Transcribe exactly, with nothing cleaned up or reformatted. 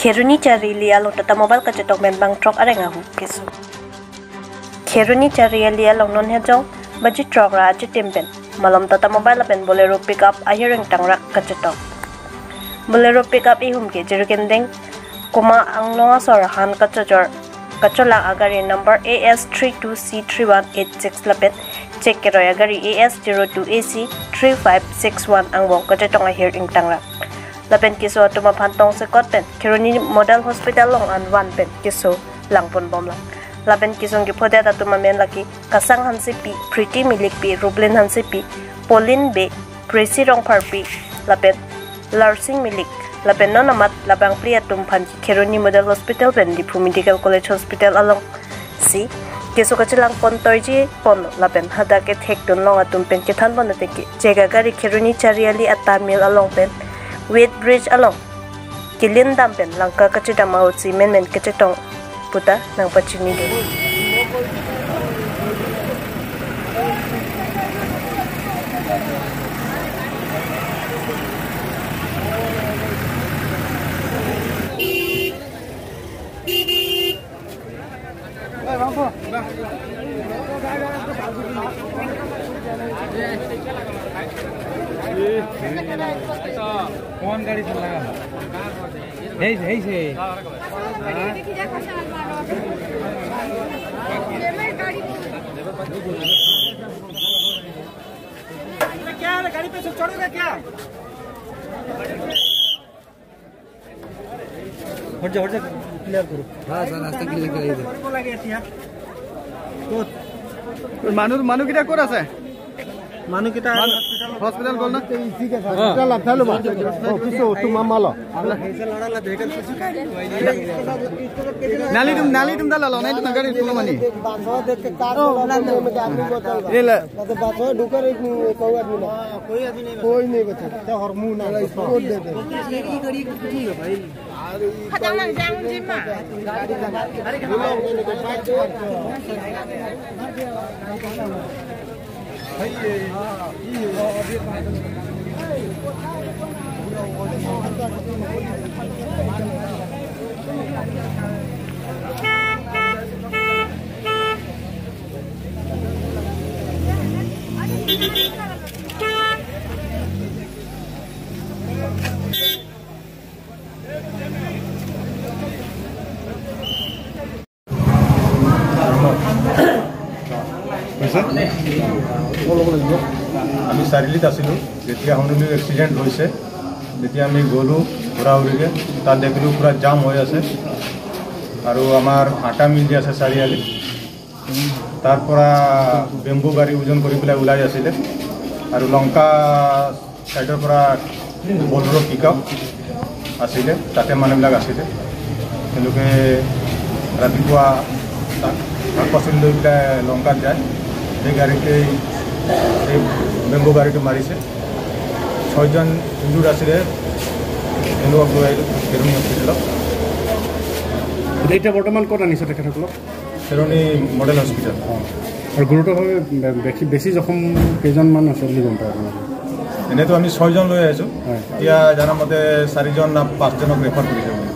Kheroni Chariali along Tata Mobile kachetong pen bang throk areng ahu keso. Kheroni Chariali along non hejong baji throk ra achitim pen malom Tata Mobile lapen Bolero pickup ahir ingtangrak kachetong. Bolero pickup ihum ke Jirikinding Kuma Anglong asor han kachojor kacholang agari number A S three two C three one eight six lapen chek keroi agari A S zero two A C three five six one angbong kachetong ahir ingtangrak. Lapen keso atum aphan tongsekot pen Kheroni Model Hospital along an van pen keso langpon bomlang. Lapen kesung kephodet atum amen lake Kasang Hansepi, Priti Milikpi, Rublin Hansepi, Pauline Bey, Presi Rongpharpi, lapen Larsing Milik, lapen non amat labangphli atum aphan Kheroni Model Hospital pen Diphu Medical College Hospital alongsi keso kachelang pon toiji ponlo lapen hadak kethek dunlong atum pen kethan pon ateng ke chek agari Kheroni Chariali ata mill along pen weight bridge along kelin dam pen langka kachedam ahutsi menmen kachetong puta nangpachini do. কোন গাড়ি চালায়? এই যে, এই যে। क्या है, गाड़ी पे से चढ़ोगे क्या? हट जा, हट जा, क्लियर करो। हाँ सर, रास्ता क्लियर कराइए। ক'ত? মানুহ, মানুহকেইটা ক'ত আছে? মানুহকেইটা হস্পিটেল গ'ল না? হস্পিটেল লাভ থালো বা। অ, কিছু তোমার মালো। নালি তুম, নালি তুম দালা লো, নাই তুম গাড়ি তুম মানি। বাসো দেখে কার, এই লে। বাসো ঢুকার এক, কেউ আদমি না। कोई नहीं बचा। तो हरमू ना। छोड़ दे दे। আমি চাৰিআলিত আছিলোঁ, যেতিয়া হনুলুৰ এক্সিডেণ্ট হৈছে, তেতিয়া আমি গ'লোঁ ঘূৰা ঘূৰিকৈ, তাত দেখিলোঁ পূৰা জাম হৈ আছে। আৰু আমাৰ আটা মিল যে আছে চাৰিআলিত, তাৰ পৰা বেম্বু গাড়ী ওজন কৰি পেলাই ওলাই আছিলে আৰু লংকা ছাইডৰ পৰা বলেৰ' পিকআপ আছিলে, তাতে মানুহবিলাক আছিলে। তেওঁলোকে ৰাতিপুৱা তাত শাক পাচলি লৈ পেলাই লংকাত যায়। সেই গাড়ীতেই এই বেম্বু গাড়ীটো মাৰিছে। ছয়জন ইনজুৰ্ড আছিলে, তেওঁলোকক লৈ আহিলোঁ খেৰণি হস্পিটেলত। এতিয়া বৰ্তমান ক'ত আনিছে তেখেতসকলক? Kheroni model hospital. আৰু গুৰুতৰভাৱে বে-, বেছি, বেছি জখম কেইজনমান আছে বুলি গম পায় আপোনালোকে? এনেতো আমি ছয়জন লৈ আহিছোঁ। হয়। এতিয়া জানা মতে চাৰিজন না পাঁচজনক ৰেফাৰ কৰিছে বুলি।